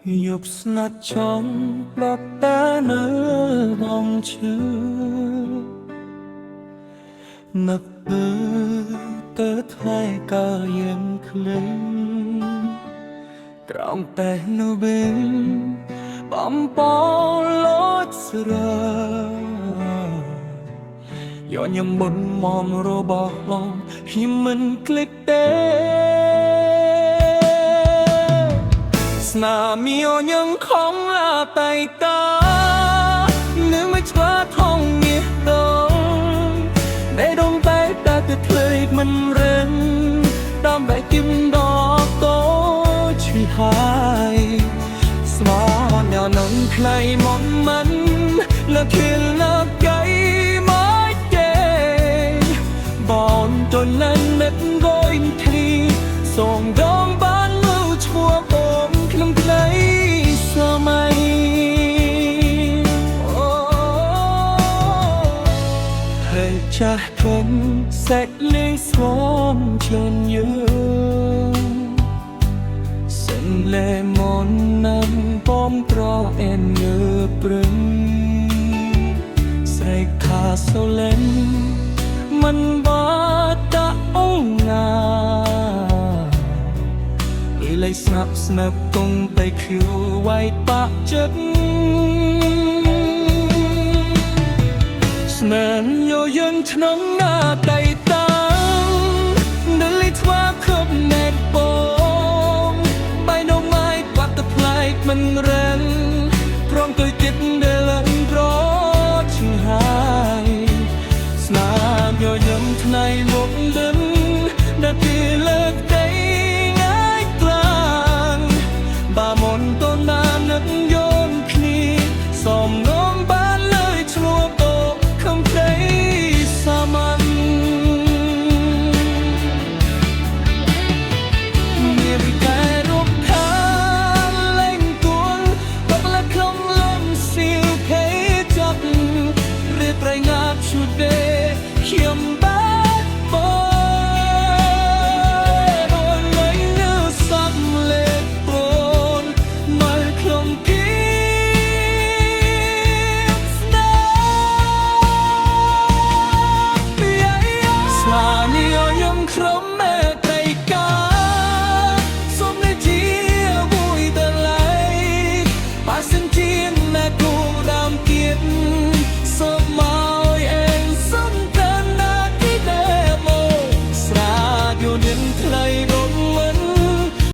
យប់ស្ងាត់ចង់បកតានៅបងឈឺនឹកពើទៅថ្ងៃកាលយើងក្លិនត្រង់តែនៅវិញបំពលត់ស្រើយកញ៉ាំមុនមរបស់បងខ្ញុំមិនក្លិចទេ ស្នាមីអូញងខំឡាតៃតានឹងមិនឆ្លាថងងាដងដែលដងបែកតែទៅធ្លេកមិនរឹងដើម្បីគឹមដកតឈឺហើយស្មានញនឹងថ្លៃមុនមិនលើខៀលលើកៃមកទេបងទលនឹកងយធ្លីសូមដងបានលឺឈ្មោះបងក្នុងក្តីសម័យអូហើយចាស់ធំសេចលីស្វមជន់យើងសិនលេមុនណាំបំប្រអែនងើព្រឹងស្រីខាសូលេនមិនបាតាអូណាអ៊ីលៃស្នាប់ស្នឹបគង់តែខៀវໄວបាក់ចិត្តស្មានយោយើងក្នុងណាតៃ